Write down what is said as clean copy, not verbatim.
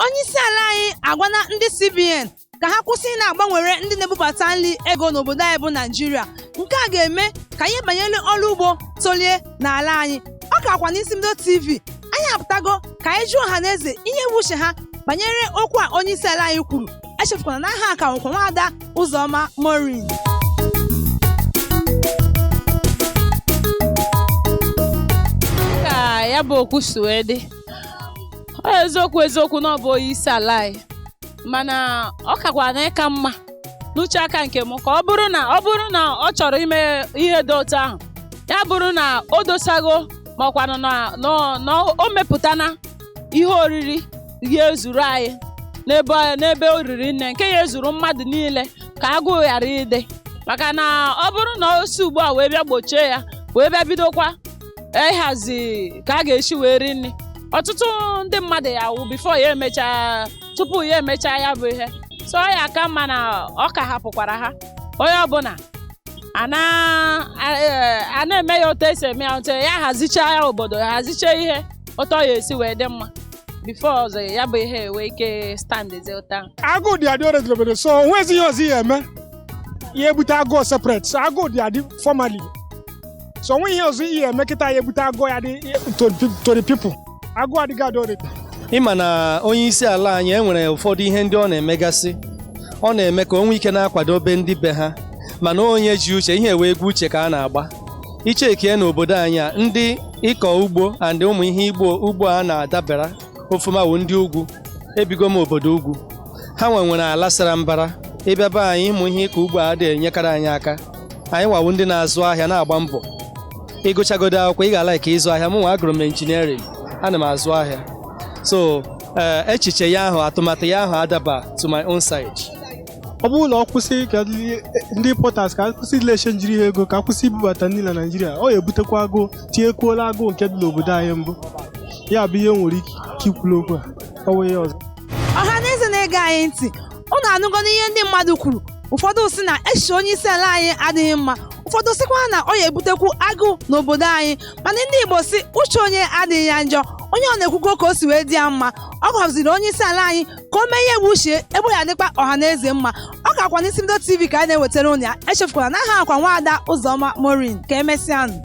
Onye isi ala anyị agwana ndị CBN ka ha kwụsị ị na-agbanwere ndị na-ebubata nri ego n'obodo anyị bụ Naijiria. Nke a ga-eme ka ihe banyere ọrụ ugbo tolie n'ala anyị. Ọ kakwa n'Isi Mbido TV anyị apụtago ka anyị jụọ ọha na eze ihe bụ uche ha banyere okwu a onye isi ala anyị kwuru. Echefukwana na aha ka nwekwa nwaada Ụzọma Morin. Ka ya bụ okwu si wee dị, ọ eziokwu eziokwu na ọ bụ onye isi ala anyị, mana ọ kakwa na ịka mma n'uche aka nke m ka ọ bụrụ na ọ chọrọ ime ihe dị otu ahụ, ya bụrụ na o dosago, ma ọkwanụ na o mepụtana ihe oriri ya ezuru anyị n'ebe o riri nne, nke ya ezuru mmadụ niile, ka agụụ ghara ịdị. Maka na ọ bụrụ na o si ugbu a wee bịa gbochie ya, wee bịa bidokwa ịhazi ka a ga-esi wee ri nri, ọtụtụ ndị mmadụ ya wụ before ya emechaa, tupu ya emechaa ya bụ ihe. So ọ ya aka mma na ọ ka hapụkwara ha, onye ọbụla a na-eme ya otu esi eme ya, otu ya hazichaa ya obodo, hazicha ihe otu ọ ya esi wee dị mma before ọzọ ya bụ ihe enwe ike standizi otu ahụ. Agụụ dị adị already n'obodo, so onwezi ihe ọzọ ihe eme ihe ebute agụụ separate. So agụụ dị adị formally, so onwe ihe ọzọ ihe eme kịta ya ebute agụụ ya dị to the people. Agụụ adịghị adị already. Ịma na onye isi ala anyị enwere ụfọdụ ihe ndị ọ na-emegasị, ọ na-eme ka o nwee ike na-akwadobe ndị be ha, mana onye ji uche ihe wee egwu uche ka a na-agba ichekie n'obodo anyị a. Ndị ịkọ ugbo and ụmụ ihe igbo ugbo a na-adabara ofuma wụ ndị ugwu. Ebigo m obodo ugwu, ha nwere ala sara mbara. Ịbịa be anyị, ịmụ ihe ịkọ ugbo a adịghị enyekara anyị aka. Anyị wawu ndị na-azụ ahịa, na-agba mbọ. Ịgụchagodo akwụkwọ, ị ga-ala ka ịzụ ahịa. Mụ nwa agụrụ m engineering, ana m azụ ahịa. So ee, echiche ya ahụ, atụmatụ ya ahụ adaba to my own side. Ọ bụrụ na ọ kwụsị ka ndị importers ka akwụsị ile echenjiri ha ego, ka akwụsị ibubata nri na Naịjirịa, ọ ga-ebutekwa agụụ, tinyekwuola agụụ nke dị n'obodo anyị mbụ. Ya bụ ihe m nwere ike ikwulu okwu a, ọ bụ ihe ọzọ. Ọha na eze na-ege anyị ntị, unu anụgo n'ihe ndị mmadụ kwuru. Ụfọdụ si na echiche onye isi ala anyị adịghị mma, ụfọdụ sịkwa na ọ ya ebutekwu agụụ n'obodo anyị. Mana ndị Igbo si uche onye adịghị ya njọ, onye ọ na-ekwugo ka o si wee dị ya mma. Ọ gwaziri onye isi ala anyị ka o mee ihe bụ uche ebe ya dịkwa ọha na eze mma. Ọ kakwa n'Isi Mbido TV ka anyị na-ewetara unu ya. Echefukwala na aha akwa nwaada Ụzọma Morin. Ka emesịanụ.